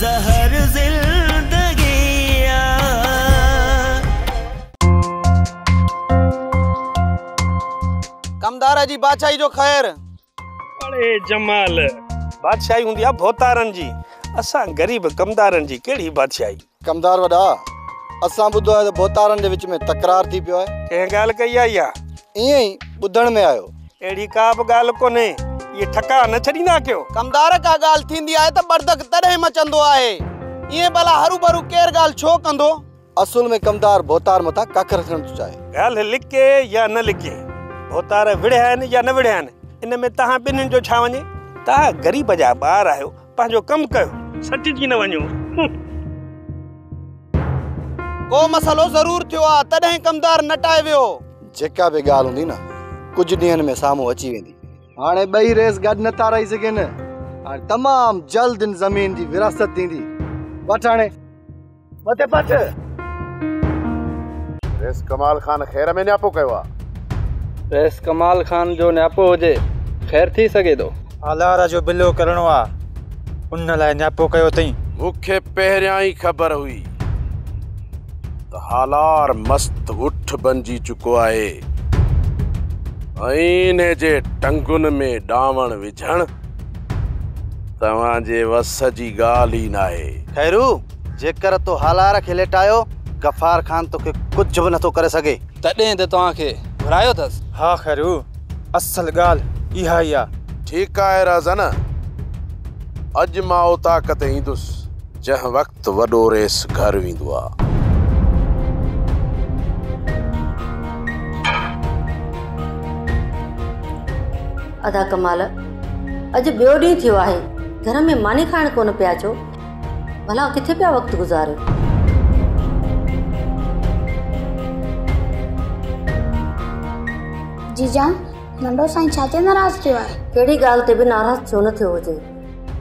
ज़हर ज़िंदगी आ। कमदार जी बादशाही जो खैर। अरे जमाल, बादशाही हुंदी आ भोतारनि जी, असां ग़रीब कमदारनि जी कहिड़ी बादशाही? कमदार वॾा, असां ॿुधो आहे त भोतारनि जे विच में तकरार थी पियो आहे। कंहिं ॻाल्हि कई आहे इहा? ईअं ई ॿुधण में आयो। अहिड़ी का बि ॻाल्हि कोन्हे, इहे ठका न छॾींदा कयो। कमदार का ॻाल्हि थींदी आहे त बरदक तॾहिं मचंदो आहे, ईअं भला हरू भरू केरु ॻाल्हि छो कंदो? असुल में कमदार भोतार मथां कख रखणु थो चाहे। ॻाल्हि लिके या न लिके, भोतार विढ़िया आहिनि या न विढ़िया आहिनि, इन में तव्हां ॿिन्हिनि जो छा वञे? तव्हां ग़रीब जा ॿार आहियो, पंहिंजो कमु कयो, सटिजी न वञो। को मसइलो ज़रूरु थियो आहे तॾहिं कमदार नटाए वियो। जेका बि ॻाल्हि हूंदी न, कुझु ॾींहंनि में साम्हूं अची वेंदी। हाणे ॿई रेस गॾु नथा रही सघनि, हाणे तमामु जल्द इन ज़मीन जी विरासत थींदी। वठि हाणे मथे पठ। रेस कमाल खान ख़ैर में न्यापो कयो आहे। रेस कमाल खान जो न्यापो हुजे, ख़ैर थी सघे थो। आलारा जो बिलो करणो आहे, उन लाइ न्यापो कयो अथई। मूंखे पहिरियां ई ख़बर हुई त हालार मस्त उठ बणिजी चुको आहे ऐं इन जे टंगुनि में ॾावण विझणु तव्हांजे वस जी ॻाल्हि ई नाहे। खैरू, जेकर तो हालार खे लेटायो, गफ़ार खान तोखे कुझु बि नथो करे सघे। तॾहिं त तव्हांखे घुरायो अथसि। हा खैरू, असल ॻाल्हि इहा ई आहे। ठीकु आहे राज़न, अॼु मां औताक ते ईंदुसि, जंहिं वक़्तु वॾो रेस घर वेंदो आहे। अदा कमाल, अॼु ॿियो ॾींहुं थियो आहे, घर में मानी खाइण कोन पिया अचो, भला किथे पिया वक़्तु गुज़ारियो? जीजा, नंढो साईं छा ते नाराज़ थियो आहे? कहिड़ी ॻाल्हि ते बि नाराज़ छो न थियो हुजे,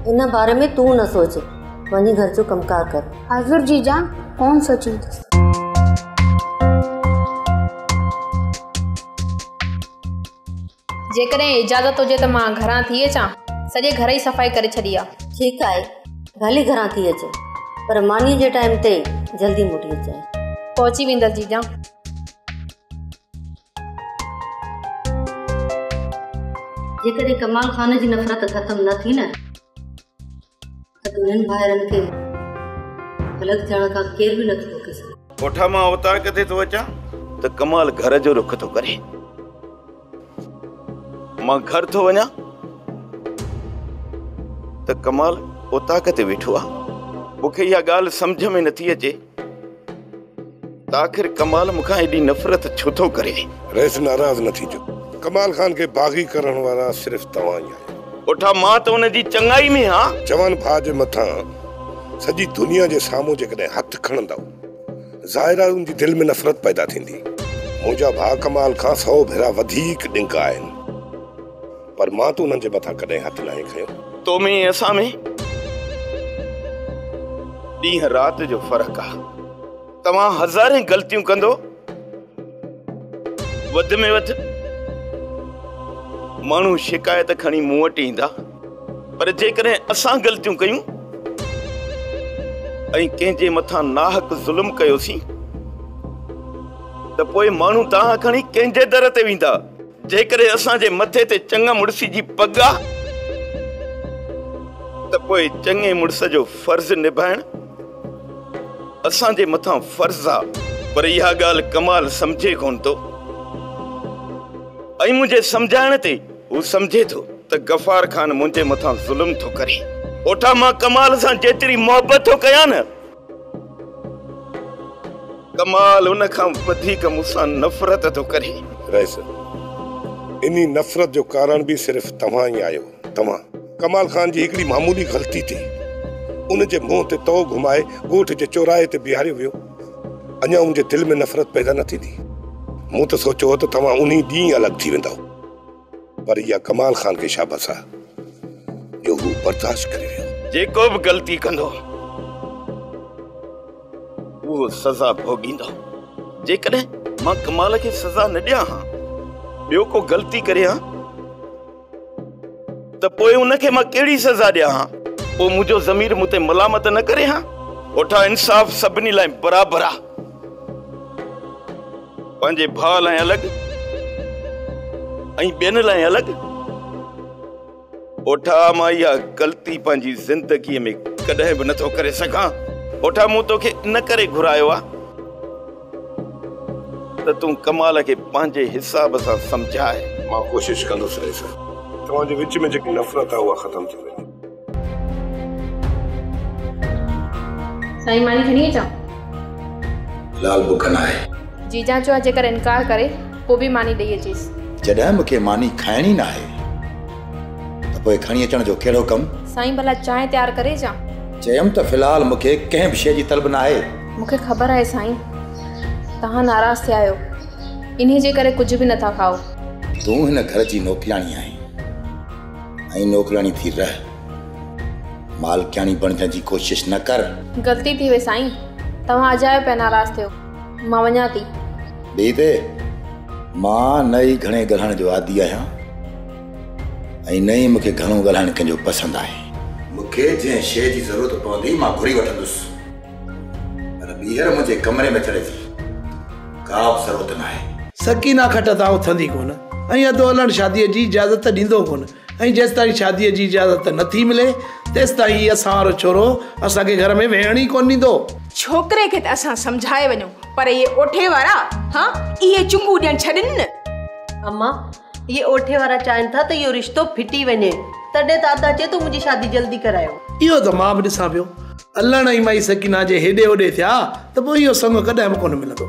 इन बारे में तूं न सोच, वञी घर जो कमकार कर। हाज़िर जीजा, कोन सोचींदुसि। जेकॾहिं इजाज़त हुजे त मां घरां थी अचां, सॼे घर जी सफ़ाई करे छॾी आहे। ठीकु आहे, भली घरां थी अच, पर मानी जे टाइम ते जल्दी मोटी अचांइ। पहुची वेंदसि जीजा। जेकॾहिं कमाल खान जी नफ़रत ख़तमु न थी न, त ॿिन्हिनि भाइरनि खे अलॻि थियण खां केरु बि नथो रोके सघे। ॻोठ मां औताक ते थो अचां त कमाल घर जो रुख थो करे, मां घर थो वञा त कमाल औताक ते वेठो आहे। मूंखे इहा ॻाल्हि सम्झ में नथी अचे त आख़िर कमाल मूंखां एॾी नफ़रत छो थो करे। रेस नाराज़ न थीजो, कमाल खान खे बाग़ी करण वारा सिर्फ़ तव्हां ई आहियो। उठा, मां त हुनजी चङाई में हा। जवान भाउ जे मथां सॼी दुनिया जे साम्हूं जेकॾहिं हथु खणंदव, ज़ाहिर आहे उनजी दिलि में नफ़रत पैदा थींदी। मुंहिंजा भाउ कमाल खां 100 भेरा वधीक ॾिंगा आहिनि, पर मां त उन्हनि जे मथां कॾहिं हथु नाहे खयो। तो में असां में ॾींहुं राति जो फ़र्क़ु आहे। तव्हां हज़ारे ग़लतियूं कंदो, वधि में वधि माण्हू शिकायत खणी मूं वटि ईंदा, पर जेकॾहिं असां ग़लतियूं कयूं ऐं कंहिंजे मथां नाहक़ ज़ुल्म कयोसीं त पोइ माण्हू तव्हां खणी कंहिंजे दर ते वेंदा? जेकॾहिं असांजे मथे ते चङा मुड़ुस जी पॻ आहे त पोइ चङे मुड़ुस जो फ़र्ज़ निभाइण असांजे मथां फ़र्ज़ आहे। पर इहा ॻाल्हि कमाल सम्झे कोन थो ऐं मुंहिंजे सम्झाइण ते हू सम्झे थो त गफ़ार खान मुंहिंजे मथां ज़ुल्म थो करे। ओठा, मां कमाल सां जेतिरी मोहबत थो कयां न, कमाल उन खां वधीक मूंसां नफ़रत थो करे। रईस, इन्ही नफ़रत जो कारण बि सिर्फ़ तव्हां ई आहियो। तव्हां कमाल खान जी हिकिड़ी मामूली ग़लती ते उन जे मुंहं ते तओ घुमाए ॻोठ जे चौराहे ते बीहारियो वियो, अञा उनजे दिलि में नफ़रत पैदा न थींदी। मूं त सोचियो त तव्हां उन ॾींहुं अलॻि थी वेंदव, पर इहा कमाल खान खे शाबाश आहे जो हू बर्दाश्त करे वियो। जेको बि ग़लती कंदो उहो सज़ा भोगींदो। जेकॾहिं मां कमाल खे सज़ा न ॾियां हा, ॿियो को ग़लती करे हा, त पोइ उनखे मां कहिड़ी सज़ा ॾियां हा? पोइ मुंहिंजो ज़मीर मूं ते मलामत न करे हा? ओठा इंसाफ़ सभिनी लाइ बराबरि आहे, पंहिंजे भाउ लाइ अलॻि ऐं ॿियनि लाइ अलॻि। ओठा मां इहा ग़लती पंहिंजी ज़िंदगीअ में कॾहिं बि नथो करे सघां। ओठा मूं तोखे इन करे घुरायो आहे त तूं कमाल खे पंहिंजे हिसाब सां सम्झाए। मां कोशिशि कंदुसि रईस, तव्हांजे विच में जेकी नफ़रत आहे उहा ख़तमु थी वञे। साईं मानी खणी अचां? लाल बुख न आहे। जीजा चयो जेकर इनकार करे पोइ बि मानी ॾेई अचीसि। जॾहिं मूंखे मानी खाइणी न आहे त पोइ खणी अचण जो कहिड़ो कमु? साईं भला चांहि तयारु करे अचां? चयमि त फ़िलहाल मूंखे कंहिं बि शइ जी तलब न आहे। मूंखे ख़बर आहे साईं, तव्हां नाराज़ थिया आहियो, इन्ही जे करे कुझु बि नथा खाओ। तूं हिन घर जी नौकराणी आहीं ऐं नौकराणी थी रह, मालकियाणी बणिजण जी कोशिशि न कर। ग़लती थी वई साईं, तव्हां अजायो पिया नाराज़ थियो। मां वञा थी। ॿी ते मां न ई घणे ॻाल्हाइण जो आदी आहियां ऐं न ई मूंखे घणो ॻाल्हाइण कंहिंजो पसंदि आहे। मूंखे जंहिं शइ जी ज़रूरत पवंदी मां घुरी वठंदुसि, पर ॿीहर मुंहिंजे कमरे में अचण जी का बि ज़रूरत न आहे। सकीना खट तां उथंदी कोन ऐं अधो हलण शादीअ जी इजाज़त ॾींदो कोन, ऐं जेसि ताईं शादीअ जी इजाज़त नथी मिले तेसि ताईं असां वारो छोरो असांखे घर में वेहण ई कोन ॾींदो। छोकिरे खे त असां सम्झाए वञूं, पर इहे ओठे वारा हा इहे चुंगू ॾियण छॾनि न। अम्मा, इहे ओठे वारा चाहिनि था त इहो रिश्तो फिटी वञे, तॾहिं त अदा चए थो मुंहिंजी शादी जल्दी करायो। इहो त मां बि ॾिसां पियो, अलण ऐं माई सकीना जे हेॾे होॾे थिया त पोइ इहो संग कॾहिं बि कोन मिलंदो।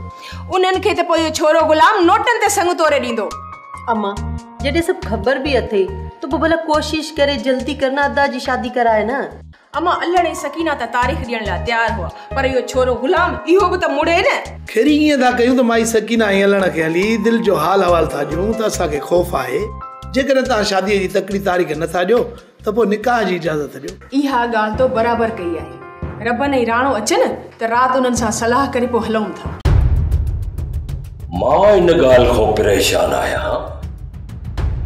उन्हनि खे त पोइ इहो छोरो ग़ुलाम नोटनि ते संग तोड़े ॾींदो। अम्मा, जॾहिं सभु ख़बर बि अथई त पोइ भला कोशिशि करे जल्दी करना अदा जी शादी कराए न। अम्मा, अलण ऐं सकीना त तारीख़ ॾियण लाइ तयारु हुआ, पर इहो छोरो ग़ुलाम इहो बि त मुड़े न। ख़ैर ईअं था कयूं त माई सकीना ऐं अलण खे हली दिलि जो हाल अहिवाल था ॾियूं त असांखे ख़ौफ़ आहे, जेकॾहिं तव्हां शादीअ जी तकड़ी तारीख़ नथा ॾियो त पोइ निकाह जी इजाज़त ॾियो। इहा ॻाल्हि तो बराबरि कई आहे। रबन ऐं राणो अचनि त राति उन्हनि सां सलाह करे पोइ हलूं था। मां इन ॻाल्हि खां परेशान आहियां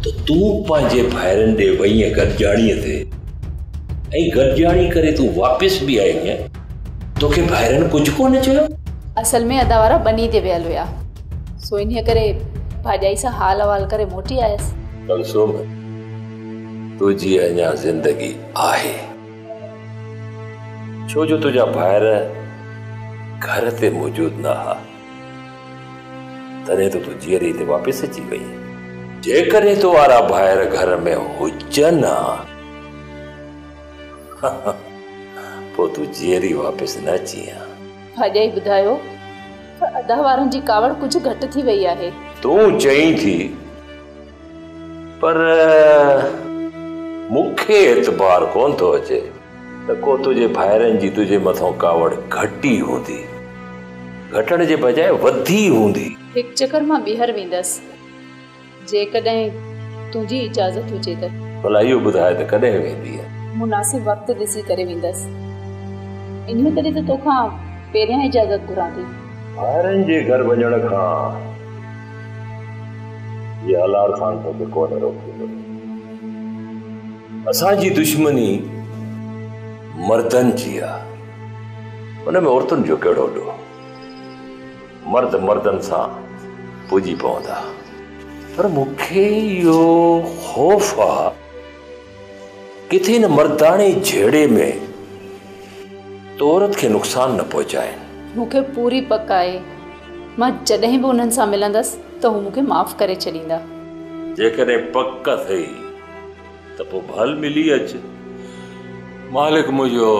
त तूं पंहिंजे भाइरनि ॾे वई गॾिजाणीअ ते ऐं गॾिजाणी करे तूं वापसि बि आई आहीं, तोखे भाइरनि कुझु कोन चयो? असल में अदा वारा ॿनी ते वियल हुया, सो इन्हीअ करे भाॼाई सां हाल अहिवाल करे मोटी आयुसि। कलसुम, तुंहिंजी अञा ज़िंदगी आहे, छो जो तुंहिंजा भाइर घर ते मौजूदु न हुआ, तॾहिं त तूं जीअरी हिते वापसि अची वई। जेकॾहिं तो वारा भाइर घर में हुजनि हा पोइ तूं जीअरी वापसि न अची हा। भाॼाई ॿुधायो त अदा वारनि जी कावड़ कुझु घटि थी वई आहे। तूं चई थी, पर मूंखे एतबार कोन थो अचे त को तुंहिंजे भाइरनि जी तुंहिंजे मथां कावड़ घटी हूंदी, घटण जे बजाए वधी हूंदी। हिकु चकर मां ॿीहर वेंदसि, जेकॾहिं तुंहिंजी इजाज़त हुजे त। भला इहो ॿुधाए त कॾहिं वेंदी आहे? मुनासिब वक़्तु ॾिसी करे वेंदसि, इन करे त तोखां पहिरियां इजाज़त घुरां थी। भाइरनि जे घर वञण खां इहा अलार ख़ान तोखे कोन रोकींदो। असांजी दुश्मनी मर्दनि जी आहे, उन में औरतुनि जो कहिड़ो ॾोह? मर्द मर्दनि सां पुॼी पवंदा, पर मूंखे इहो ख़ौफ़ आहे किथे हिन मर्दाणे झेड़े में त औरत खे नुक़सानु न पहुचाइनि। मूंखे पूरी पक आहे, मां जॾहिं बि उन्हनि सां मिलंदसि त हू मूंखे माफ़ करे छॾींदा। जेकॾहिं पक अथई त पोइ भल मिली अच, मालिक मुंहिंजो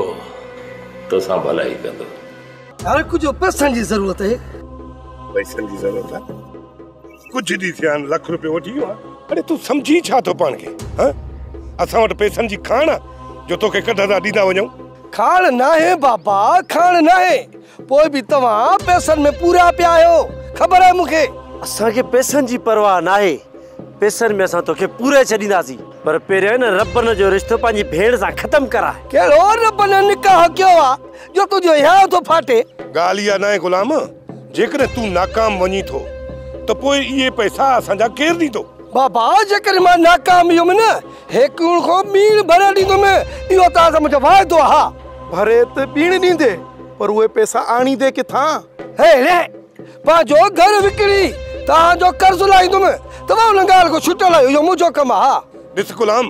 तोसां भलाई कंदो। यार कुझु पैसनि जी ज़रूरत आहे। पैसनि जी ज़रूरत आहे? कुझु ॾींहुं थिया आहिनि, लख रुपयो वठी वियो आहे। अरे तूं सम्झी छा थो पाण खे? हा, असां वटि पैसनि जी खाण आहे जो तोखे कढंदा ॾींदा वञूं? खाण नाहे बाबा, खाण नाहे, पोइ बि तव्हां पैसनि में पूरा पिया आहियो, ख़बर आहे मूंखे। असांखे पैसनि जी परवाह नाहे, पैसनि में असां तोखे पूरे छॾींदासीं, पर पहिरियों न रबन जो रिश्तो पंहिंजी भेण सां ख़तमु कराए। कहिड़ो रबन निकाह कयो आहे जो तुंहिंजो हियांव थो फाटे? ॻाल्हि इहा नाहे ग़ुलाम, जेकॾहिं तूं नाकाम वञी थो त पोइ इहे पैसा असांजा केरु ॾींदो? بابا جيڪڏهن مان ناڪام ويم نه، هيڪوڻ کان ٻيڻ ڀري ڏيندم، اهو توهان سان منهنجو واعدو آ. ها. ڀري ته ٻيڻ ڏيندي، پر اهي پئسا آڻيندي ڪٿان؟ هي ري، پنهنجو گهر وڪڻي توهان جو قرض لاهيندم، توهان ان ڳالهه کان ڇٽل آهيو، اهو منهنجو ڪم آ. ها. ڏس غلام،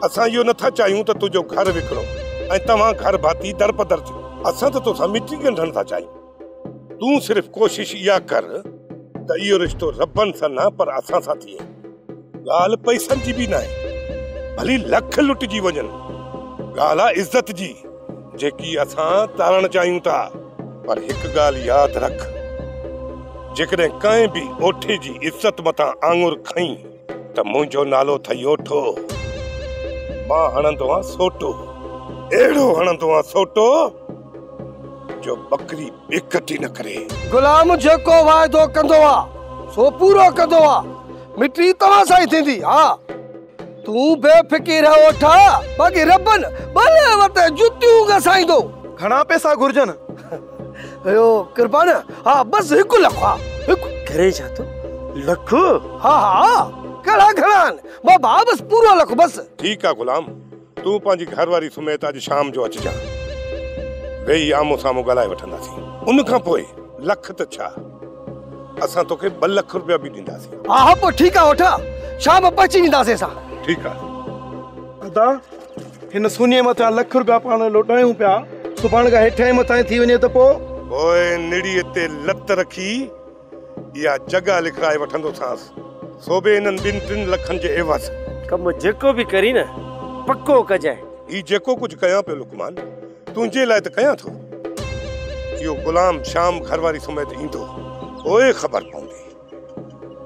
اسان اهو نٿا چاهيون ته تنهنجو گهر وڪڻو ۽ توهان گهر ڀاتي درپدر ٿيو. اسان ته توسان مٽي ڳنڍڻ ٿا چاهيون. تون صرف ڪوشش اها ڪر ته اهو رشتو ربن سان نه پر اسان سان ٿئي. ڳالهه پئسن جي به ناهي، ڀلي لک لٽجي وڃن، ڳالهه آ عزت جي، جيڪي اسان تارڻ چاهيون ٿا. پر هڪ ڳالهه ياد رک، جيڪڏهن ڪنهن به اوٺي جي عزت مٿان آڱر کنئي ته منهنجو نالو اٿئي اوٺو. مان هڻندو آن سوٽو، اهڙو هڻندو آن سوٽو جو ٻڪري ٻيڪٽ ئي نه ڪري. غلام جيڪو واعدو ڪندو آ، سو پورو ڪندو آ. مٽي توهان سان ئي ٿيندي. ها، تون بي فڪر رهه اوٺا، باقي ربن ڀلي وتي جتيون گسائيندو. گهڻا پئسا گهرجن؟ اهو قربان، ها بس هڪ لک، ها هڪ. ڪرين ڇا ٿو؟ لک؟ ها ها، ڪهڙا گهڻا آهن بابا، بس پورو لک بس. ٺيڪ آ غلام، تون پنهنجي گهر واري سميت اڄ شام جو اچجان. ويهي آمهون سامهون ڳالهائي وٺنداسين. ان کان پوء لک ته ڇا، اسان توکي 2 لک روپيا به ڏينداسين. ها ها پوء ٺيڪ آ اوٺا، شام پهچي وينداسين اسان. ٺيڪ آ. ادا، هن سڃي مٿان لک روپيا پاڻ لوٽايون پيا، سڀاڻ کان هيٺائين مٿائين ٿي وڃي ته پوء؟ پوء نڙيء تي لت رکي اها جڳهه لکرائي وٺندوسانس، سو به انهن ٻن ٽن لکن جي عيوض. ڪم جيڪو به ڪرين نه، پڪو ڪجانء. هي جيڪو ڪجهه ڪيان پيو لقمان، تنهنجي لاء ته ڪيان ٿو. اهو غلام شام گهر واري سميت ايندو، پوء خبر پوندي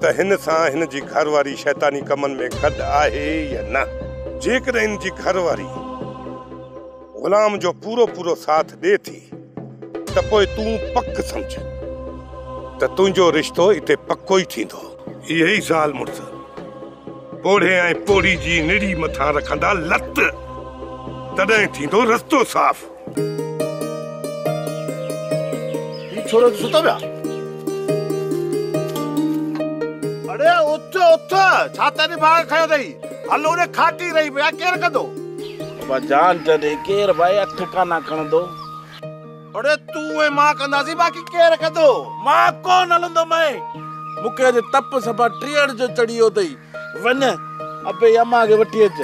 ته هن سان هن جي گهر واري شيطاني ڪمن ۾ گڏ آهي يا نه. جيڪڏهن هن جي گهر واري غلام جو پورو پورو ساٿ ڏئي ٿي ته پوء تون پڪ سمجهه ته تنهنجو رشتو اتي پڪو ئي ٿيندو. اهي ئي زال مڙس پوڙهي ۽ پوڙهي جي نڙي مٿان رکندا لت، تڏهن ٿيندو رستو صاف. هي ڇورو ته ستو پيو آ. اڙي اٿ اٿ، ڇا ته نڀاڳ کنيو اٿئي. هل هوڏي کاٽي رهي پئي آ، ڪير ڪندو؟ بابا جان ڇڏي، ڪير ڀائي اٺ ڪانا کڻندو؟ اڙي تون ۽ مان ڪنداسين، باقي ڪير ڪندو؟ مان ڪونه هلندومانء، مون کي اڄ تپ صفا ٽيئڙ جو چڙهي ويو اٿئي. وڃ ابي امان کي وٺي اچ،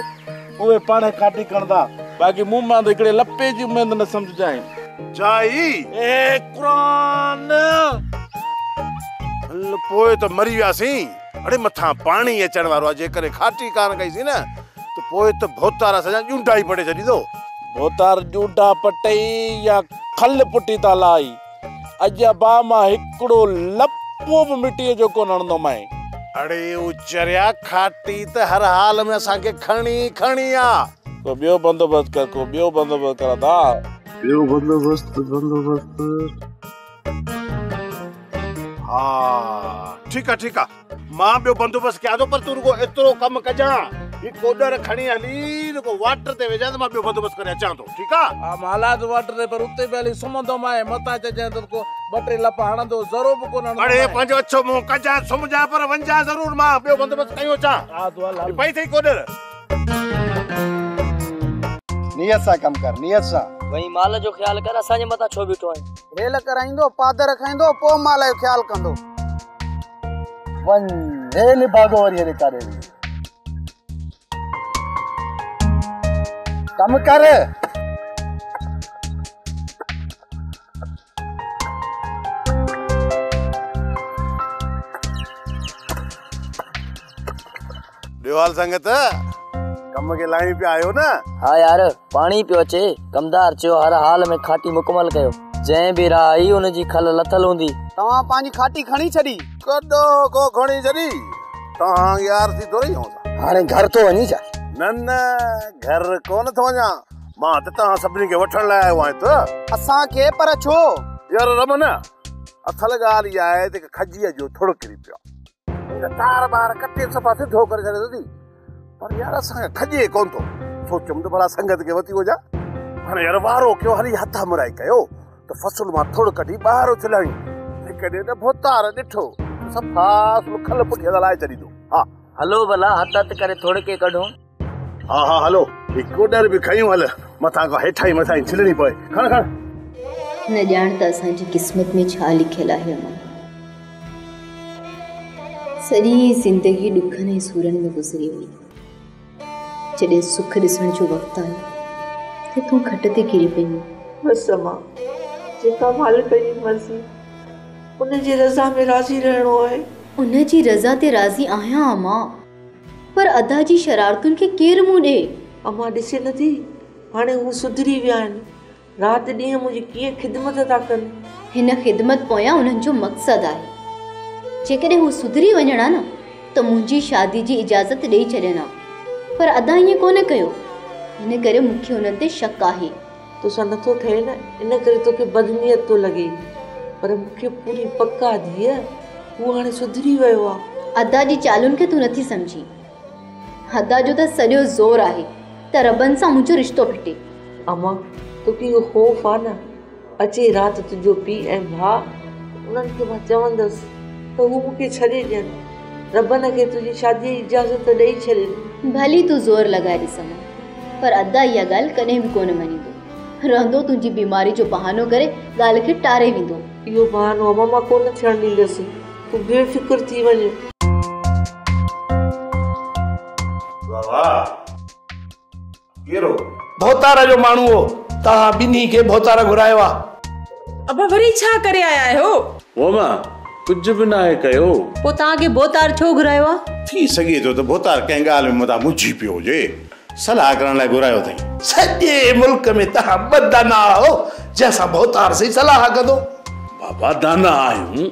اهي پاڻهي کاٽي کڻندا، باقي مون مان ته هڪڙي لپي جي اميد نه سمجهجانء. جائي! اي قرآن! هل پوء ته مري وياسين. اڙي مٿان پاڻي اچڻ وارو آهي، جيڪڏهن کاٽي ڪانه ڪئيسين نه ته پوء ته ڀوتار اسان جا ڄونڊا ئي پٽي ڇڏيندو. ڀوتار ڄونڊا پٽئي يا کل پٽي تان لاهي، اڄ ابا مان هڪڙو لپو به مٽيء جو ڪونه هڻندومانء. اڙي او چريا، کاٽي ته هر حال ۾ اسان کي کڻڻي ئي کڻڻي آ. ڪو ٻيو بندوبست ڪر، ڪو ٻيو بندوبست ڪر ادا. ٻيو بندوبست، بندوبست. ها ٺيڪ آ ٺيڪ آ، مان ٻيو بندوبست ڪيان ٿو، پر تون رڳو ايترو ڪم ڪجان، هي ڪوڏر کڻي هلي رڳو واٽر تي ويهجان ته مان ٻيو بندوبست ڪري اچان ٿو، ٺيڪ آ؟ ها مان هلان ٿو واٽر تي، پر اتي به هلي سمهندومانء، متان چئجانء ته ڪو ٻه ٽي لپ هڻندو، ذرو به ڪونه هڻندومانء. اڙي پنهنجو اڇو منهن ڪجان، سمهجان پر وڃجان ضرور، مان ٻيو بندوبست ڪيون اچان. ها تون هل هل. هي پئي اٿئي ڪوڏر. نيت سان ڪم ڪر، نيت سان. وڃي مال جو خيال ڪر، اسان جي مٿان ڇو بيٺو آهين؟ ريل ڪرائيندو، پادر کائيندو، پوء مال جو خيال ڪندو. وڃ، هي نڀاڳو وري هيڏي ڪاڏي ويو. ڪم ڪر. ٻيو حال سنگت، ڪم کي لايون پيا آهيو نه؟ ها يار، پاڻي پيو اچي. ڪمدار چيو هر حال ۾ کاٽي مڪمل ڪيو. جنهن به راهه آئي ان جي کل لٿل هوندي. توهان پنهنجي کاٽي کڻي ڇڏي. ڪڏهوڪو کڻي ڇڏي. توهان کي آرسي ٿوري آهيون اسان. هاڻي گهر ٿو وڃين ڇا؟ نه نه، گهر ڪونه ٿو وڃان. مان ته توهان سڀني کي وٺڻ لاء آيو آهيان ته. اسان کي پر ڇو؟ يار رمن، اصل ڳالهه اها آهي ته هڪ کجيء جو ٿڙ ڪري پيو آهي. هن تار ٻار ڪٽي صفا سڌو ڪري ڇڏيو اٿئي. پر يار اسان کي کڄي ڪونه ٿو. سوچيم ته ڀلا سنگت کي وتي وڃان. هاڻي يار وارو ڪيو هلي هٿ همرائي ڪيو ته فصل مان ٿڙ ڪڍي ٻاهر اڇلايون. هڪ ڏينهن ته ڀوتار ڏٺو ته صفا اصل کل پٺيء تان لاهي ڇڏيندو. ها हलो भला हथ हथ करे थोड़े के कढूं। हा हा हलो, ही कोॾर बि खयूं हल, मथां खां हेठां ई मथां ई छिलणी पवे। खण खण। न ॼाण त असांजी किस्मत में छा लिखियल आहे अम्मा। सॼी ज़िंदगी ॾुखनि ऐं सूरनि में गुज़री वई। जॾहिं सुख ॾिसण जो वक़्तु आयो त तूं खट ते किरी पई। बसि अम्मा, जेका मालिक जी मर्ज़ी, उनजी रज़ा में राज़ी रहणो आहे। उनजी रज़ा ते राज़ी आहियां अम्मा, पर अदा जी शरारतुनि खे केरु मुंहुं ॾे? अम्मा ॾिसे नथी, हाणे हू सुधरी विया आहिनि, राति ॾींहुं मुंहिंजी कीअं ख़िदमत था कनि। हिन ख़िदमत पोयां उन्हनि जो मक़सदु आहे। जेकॾहिं हू सुधरी वञण हा न त मुंहिंजी शादी जी इजाज़त ॾेई छॾनि हा, पर अदा ईअं कोन कयो। हिन करे मूंखे उन्हनि ते शक आहे। तोसां नथो ठहे न, इन करे तोखे बदनीयत थो लॻे, पर मूंखे पूरी पक आहे धीअ, हू हाणे सुधरी वियो आहे। अदा जी चालुनि खे तूं नथी सम्झी। अदा जो त सॼो ज़ोर आहे त रबन सां मुंहिंजो रिश्तो फिटे। अम्मा, तोखे इहो ख़ौफ़ आहे न, अचे राति तुंहिंजो पीउ ऐं भाउ, उन्हनि खे मां चवंदसि त हू मूंखे छॾे ॾियनि, रबन खे तुंहिंजी शादीअ जी इजाज़त ॾेई छॾनि। भली तूं ज़ोर लॻाए ॾिस अम्मा, पर अदा इहा ॻाल्हि कॾहिं बि कोन मञींदो। रहंदो तुंहिंजी बीमारी जो बहानो करे ॻाल्हि खे टारे वेंदो। इहो बहानो अम्मा मां कोन थियणु ॾींदसि, तूं बेफ़िक्र थी वञ। वाह, केरो? भोतार जो माण्हू हो, तव्हां ॿिन्ही खे भोतार घुरायो आहे। अबा वरी छा करे आया आहियो? ओमा, कुझु बि नाहे कयो। पोइ तव्हांखे भोतार छो घुरायो आहे? थी सघे थो त भोतार कंहिं ॻाल्हि में मथां मुंझी पियो हुजे, सलाह करण लाइ घुरायो अथई। सॼे मुल्क में तव्हां ॿ दाना आहियो जंहिंसां भोतार सही सलाह कंदो। बाबा दाना आहियूं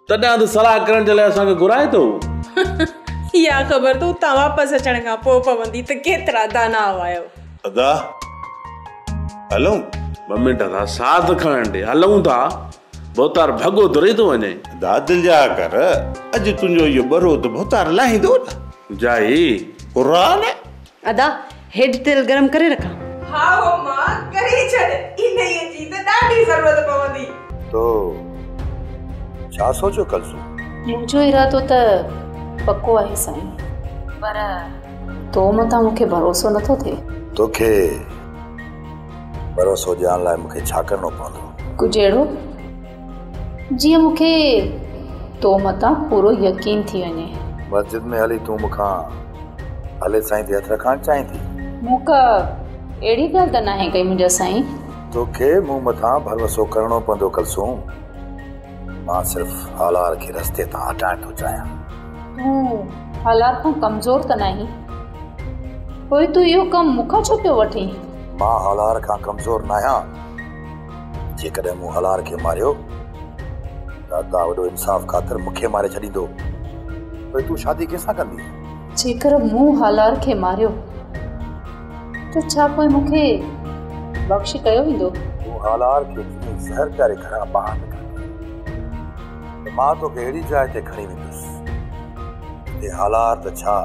तॾहिं त सलाह करण जे लाइ असांखे घुराए थो। इहा ख़बर त उतां वापसि अचण खां पोइ पवंदी त केतिरा दाना आहियो। अदा हलूं? ॿ मिंट था साथ खणण ॾे, हलूं था। भोतार भॻो धुरे थो वञे। अदा दिलजा कर, अॼु तुंहिंजो इहो बरो त भोतार लाहींदो न। जाई कुरान। अदा हेठि तेल गरम करे रखां? हा हो मां, करे छॾ, इन जी त ॾाढी ज़रूरत पवंदी। तो छा सोचो कलसू? मुंहिंजो इरादो त पको आहे साईं, पर तो मथां मूंखे भरोसो नथो थिए। तोखे भरोसो ॾियण लाइ मूंखे छा करिणो पवंदो? कुझु अहिड़ो जीअं मूंखे तो मथां पूरो यकीन थी वञे। मस्जिद में हली तूं मूंखां हले साईं ते हथ रखणु चाहीं थी? मूं का अहिड़ी ॻाल्हि त नाहे कई मुंहिंजा साईं। तोखे मूं मथां भरोसो करिणो पवंदो कलसूम। मां सिर्फ़ हालार खे रस्ते तां हटाइण थो चाहियां। तूं हालार खां कमज़ोर त नाहीं, पोइ तूं इहो कमु मूंखां छो पियो वठी? मां हालार खां कमज़ोर न आहियां। जेकॾहिं मूं हालार खे मारियो त अदा वॾो इंसाफ़ ख़ातिर मूंखे मारे छॾींदो। पोइ तूं शादी कंहिंसां कंदी? जेकर मूं हालार खे मारियो त छा पोइ मूंखे बख़्श कयो वेंदो? तूं हालार खे जीअं ज़हर प्यारे घरां ॿाहिरि निकिरंदी त मां तोखे अहिड़ी जाइ ते खणी वेंदुसि जिते हालार त छा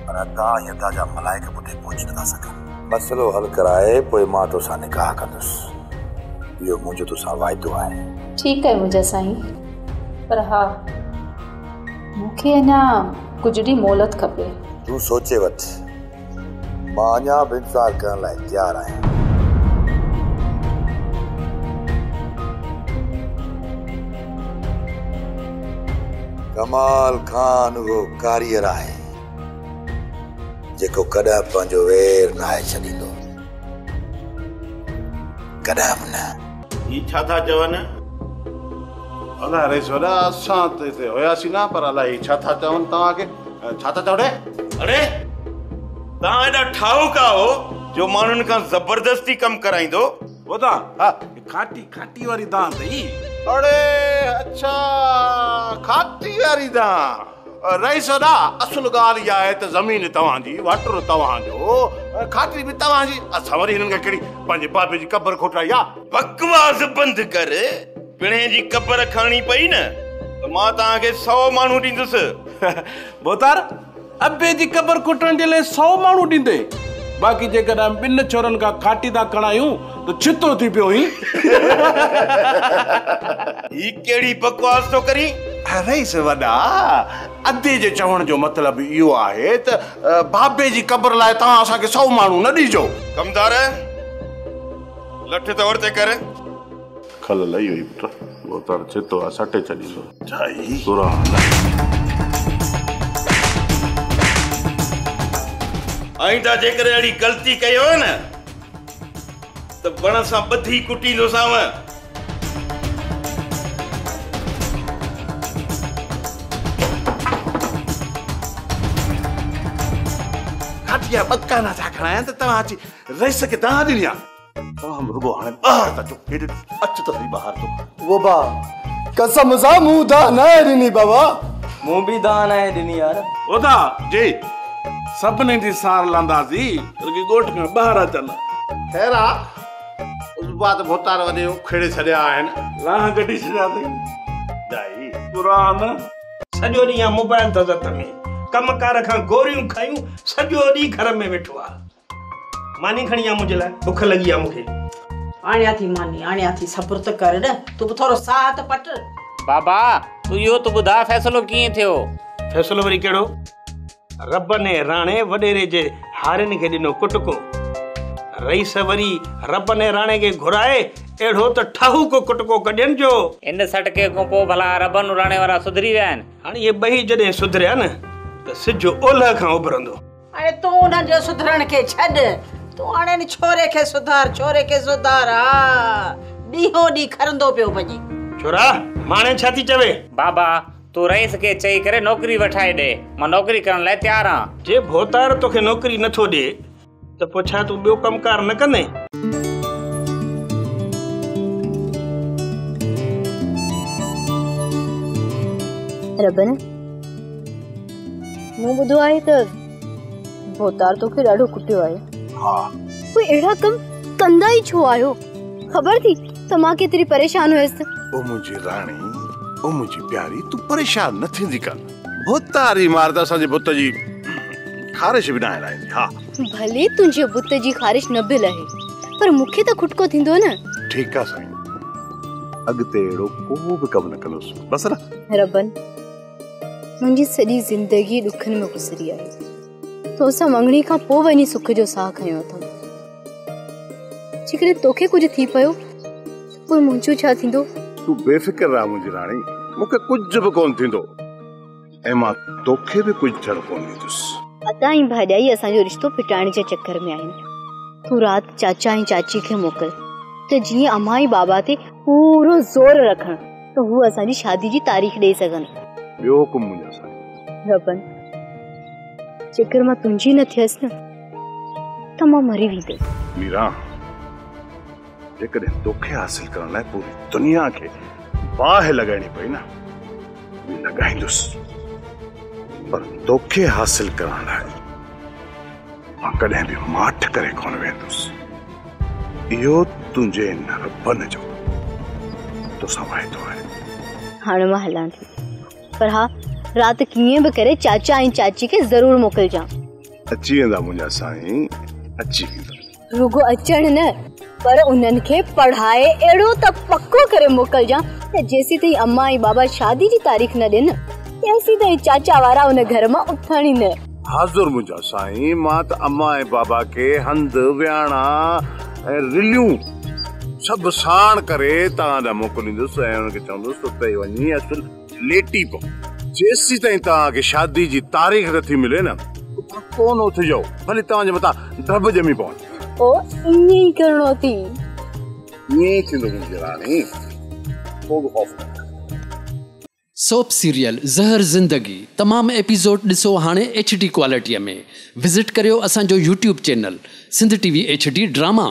पर अदा ऐं अदा जा मलाइक बि उते पहुची नथा सघनि। मसइलो हल कराए पोइ मां तोसां निकाह कंदुसि। इहो मुंहिंजो तोसां वाइदो आहे। ठीकु आहे मुंहिंजा साईं, पर हा मूंखे अञा कुझु ॾींहुं मोहलत खपे। तूं सोचे वठि, मां अञा बि इंतज़ार करण लाइ तयारु आहियां। कमाल खान उहो कारीगर आहे जेको कॾहिं पंहिंजो वेर नाहे छॾींदो, कॾहिं बि न। ही छा था चवनि? अलाए रईस वॾा, असां त हिते हुयासीं न, पर अलाए छा था चवनि तव्हांखे? छा था चओ रे? अरे तव्हां एॾा ठाहुका हो जो माण्हुनि खां ज़बरदस्ती कमु कराईंदो? वॾा, हा, खाटी खाटी वारी दांत अथई। अड़े अच्छा, खाटी वारी दांत। रईस वॾा, असुल ॻाल्हि इहा आहे त ज़मीन तव्हांजी, वाटर तव्हांजो, खाटी बि तव्हांजी। असां वरी हिननि खे कहिड़ी पंहिंजे बाबे जी क़बर खोटाई आहे? बकवास बंदि कर। पिणे जी क़बर खणणी पई न त मां तव्हांखे 100 माण्हू ॾींदुसि। भोतार, अबे जी क़बर खोटण जे लाइ 100 माण्हू ॾींदे, बाक़ी जेकॾहिं ॿिनि छोरनि खां खाटी था खणायूं त छितो थी पियो। ही ही कहिड़ी बकवास थो करीं? رئيس وڏا، ادي جي چوڻ جو مطلب اهو آهي ته بابي جي قبر لاء توهان اسان کي 100 ماڻهو نه ڏجو. ڪمدار، لٺ ته ورتي ڪر. کل لهي وئي پٽ، ڀوتار ڇتو آ، سٽي ڇڏيندو. جائي. قرآن. آئنده جيڪڏهن اهڙي غلطي ڪيو نه ته وڻ سان ٻڌي ڪٽيندوسانو. کاٽيءَ جا ٻه ڪانا ٿا کڻايان ته توهان اچي رئيس کي دانهن ڏني آ. توهان به رڳو هاڻي ٻاهر ٿا اچو، هيڏي اچ ته سهي ٻاهر تو. او با، قسم سان مون دانهن ناهي ڏني بابا. مون به دانهن ناهي ڏني يار. ادا جي سڀني جي سار لهنداسين، رڳي ڳوٺ کان ٻاهر اچن. خير آ، عضوا ته ڀوتار وڏي اکيڙي ڇڏيا آهن. لاهه ڪڍي ڇڏيا اٿئي. دائي. قرآن. سڄو ڏينهن آ موبائل اٿس هٿ ۾، ڪم ڪار کان گوريون کايون، سڄو ڏينهن گهر ۾ ويٺو آ. ماني کڻي آ منهنجي لاء، بک لڳي آ مون کي. آڻيان ٿي ماني، آڻيان ٿي، صبر ته ڪر نه، تون به ٿورو ساهه ته پٽ. بابا، تون اهو ته ٻڌاء فيصلو ڪيئن ٿيو؟ فيصلو وري ڪهڙو؟ ربن ۽ راڻي وڏيري جي هارين کي ڏنو ڪٽڪو. رئيس وري ربن ۽ راڻي کي گهرائي اهڙو ته ٺاهوڪو ڪٽڪو ڪڍين جو. ان سٽڪي کان پوء ڀلا ربن راڻي وارا سڌري ويا آهن؟ هاڻي اهي ٻئي جڏهن سڌريا نه ته سج اولهه کان اڀرندو. اڙي تون انهن جو سڌرڻ کي ڇڏ، تون هاڻي ان ڇوري کي سڌار، ڇوري کي سڌار، ها ڏينهون ڏينهن کرندو پيو وڃي. ڇورا، ماڻي ڇا ٿي چوي؟ بابا، تون رئيس کي چئي ڪري نوڪري وٺائي ڏي، مان نوڪري ڪرڻ لاء تيار آهيان. جي ڀوتار توکي نوڪري نه ٿو ڏئي ته پوء ڇا تون ٻيو ڪم ڪار نه ڪندين؟ ربن، مون ٻڌو آهي ته ڀوتار توکي ڏاڍو ڪٽيو آهي. ها. پوء اهڙا ڪم ڪندا ئي ڇو آهيو؟ خبر ٿي ته مان ڪيتري پريشان هيس. او منهنجي راڻي، او منهنجي پياري، تون پريشان نه ٿيندي ڪر. ڀوتار جي مار ته اسان جي بت جي خارش به ناهي لاهيندي. ها. ڀلي تنهنجي بت جي خارش نه به لهي، پر مون کي ته کٽڪو ٿيندو نه. ٺيڪ آ سائين، اڳتي اهڙو ڪو به ڪم نه ڪندس. بس نه. ربن، منهنجي سڄي زندگي ڏکن ۾ گذري آهي. تو سان مڱڻي کان پوء وڃي سک جو ساهه کنيو اٿم. جيڪڏهن توکي ڪجهه ٿي پيو ته پوء منهنجو ڇا ٿيندو؟ تون بي فڪر رهه منهنجي راڻي، مون کي ڪجهه به ڪونه ٿيندو ۽ مان توکي به ڪجهه ٿيڻ ڪونه ڏيندس. ادا ۽ ڀاڄائي اسان جو رشتو ڦٽائڻ جي چڪر ۾ آهن. تون رات چاچا ۽ چاچي کي موڪل ته جيئن امان ۽ بابا تي پورو زور رکن ته هو اسان جي شادي جي تاريخ ڏئي سگهن. ٻيو حڪم منهنجا سائين. ربن، جيڪر مان تنهنجي نه ٿيس نه ته مان مري ويندس. ميران، جيڪڏهن توکي حاصل ڪرڻ لاء پوري دنيا کي باهه لڳائڻي پئي نه، به لڳائيندس، پر توکي حاصل ڪرڻ لاء مان ڪڏهن به ماٺ ڪري ڪونه ويندس. اهو تنهنجي ان ربن جو توسان واعدو آهي. هاڻي مان هلان ٿي، پر ها رات ڪيئن به ڪري چاچا ۽ چاچي کي ضرور موڪلجان. اچي ويندا منهنجا سائين، اچي ويندا. رڳو اچڻ نه، پر انهن کي پڙهائي اهڙو ته پڪو ڪري موڪلجان ته جيسيتائين امان ۽ بابا شادي جي تاريخ نه ڏين، تيسيتائين چاچا وارا ان گهر مان اٿن ئي نه. حاضر منهنجا سائين، مان ته امان ۽ بابا کي هنڌ، وياڻا ۽ رليون سڀ ساڻ ڪري توهان ڏانهن موڪليندس ۽ انهن کي چوندس ته اتي وڃي اصل ليٽي پئو. جيسيتائين توهان کي شادي جي تاريخ نٿي ملي نه، اتان ڪونه اٿجو، ڀلي توهان جي مٿان ڊڀ ڄمي پون. پوء ائين ئي ڪرڻو اٿئي. ائين ئي ٿيندو منهنجي راڻي، ڪو به خوف نه ڪر. سوپ سيريل زهر زندگي تمام ايپيسوڊ ڏسو هاڻي ايڇ ڊي ڪوالٽي ۾ وزٽ ڪريو اسان جو YouTube channel Sindh T V H D drama.